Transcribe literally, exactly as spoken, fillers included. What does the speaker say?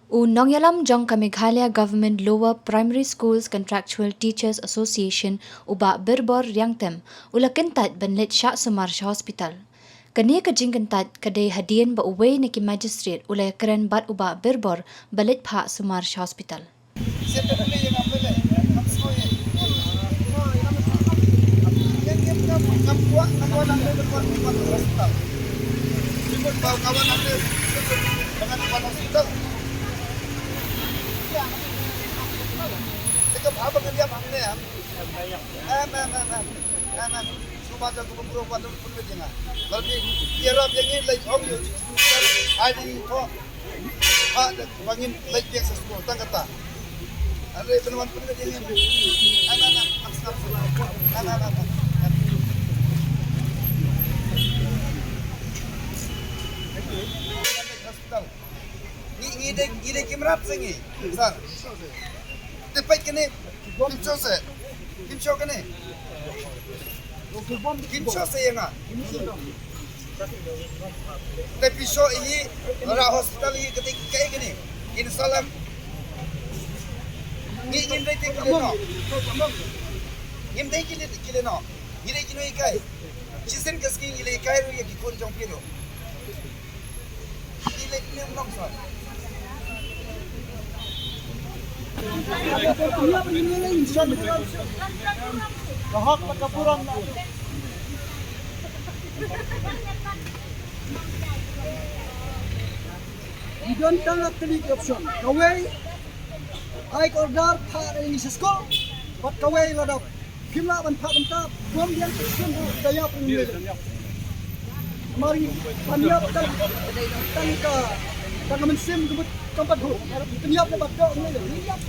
U nongïalam jong ka Meghalaya Government Lower Primary Schools Contractual Teachers Association, u Bah Birbor Riangtem, u la kyntait ban leit shah sumar sha hospital. Kane ka jingkyntait ka dei hadien ba uwei na ki magistrate u la ïakren bad u Bah Birbor ba leit phah sumar sha hospital. Em, em, em, em. Em, em. Suma ja ku bumru wa dum pun jing nga. Lalu ni, ya rap yang ni, like, ong yu. Ai di ko. Ha, da, bangin, like, biasa school, tang kata. Are, benuan pun jing nga. Em, em, em. Em, em, em. Hospital. Ngi, ngi dei, ngi dei ki mrad se ngi. Sir. Te peit kane. Kim shu se. Kim shu kane. Kim shu se ïa nga. Te phi shu ïa hi. Ra hospital ïa kane, kaei kane. Kin salam. Ngi, ngim dei te ki lehnoh. Ngim dei ki leh, ki lehnoh. Ngi dei ki nonghikai. Shisien ka sngi ngi la hikai ruh ïa ki khun jong phi ruh. Ngi don tang ka kali ki option. Kawei, ai ka order phah ïa ngi sha skul, bad kawei la dap. Phim lah ban phah kumta, bym biang ka sien ruh da ïap ruh ngi lei. Namar ngi ban ïap tang, tang ka, tang ka mynsiem ka mut kam pat hut. Pynïap na bad doh ngi lei, ngi ïap.